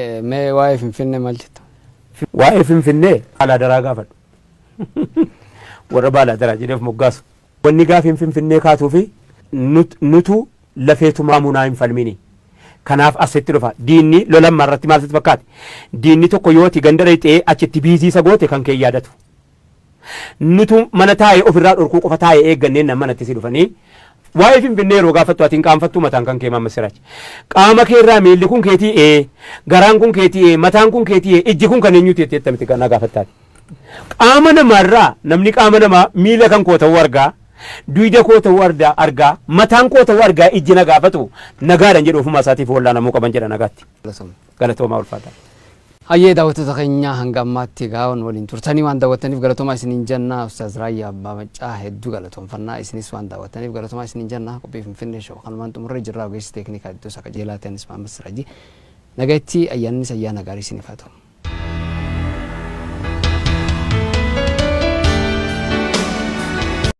Mee waa'ee Finfinnee maal jettu? Waa'ee Finfinnee baalaadaraa gaafadhu. Warra baalaadaraa jedheef moggaasu. Wanni gaafiin Finfinnee kaatuu fi nutu lafeetumaa munaa hin falmini. Kanaaf asitti dhufa. Diinni lolammaa irratti maal sitti fakkaate? Diinni tokko yooti ganda dhayxee achitti biizii isa goote kan kee yaadatu. Nutu mana taa'ee ofirraa dhorkuu qofa taa'ee eegganneen nama manatti si dhufanii. Waa'ee Finfinnee yeroo gaafattu ati hin qaanfattuu mataan kan kee Maamma Siraaj. Qaama kee irraa miilli kun keetii ee, garaan kun keetii ee, mataan kun keetii ee, ijji kun kan eenyuuti jettee attamitti na gaafattaati. Qaama namaarraa namni qaama namaa miila kan koo ta'uu argaa, duyda koo ta'uu argaa, mataan koo ta'uu argaa ijji na gaafatu nagaadhan jedhu ofumaa isaatiif wallaanamuu qaban jedha nagaatti. Galatoomaa ulfaataa. Hayyee daawwattoota keenya hanga ammaatti egaa waliin turtanii waan daawwattaniif galatoomaa isiniin jenna. Ustaaz Raayyaa Abbaa Maccaa hedduu galatoomfannaa isinis waan daawwattaniif galatoomaa isiniin jenna. Qophii Finfinnee Show kanumaan xumurree jirra. Ogeessi teeknikaa iddoo isa qajeelaa ta'anis Mahammad Siraajii. Nagaatti ayyaannis ayyaana gaarii isiniif haa ta'u.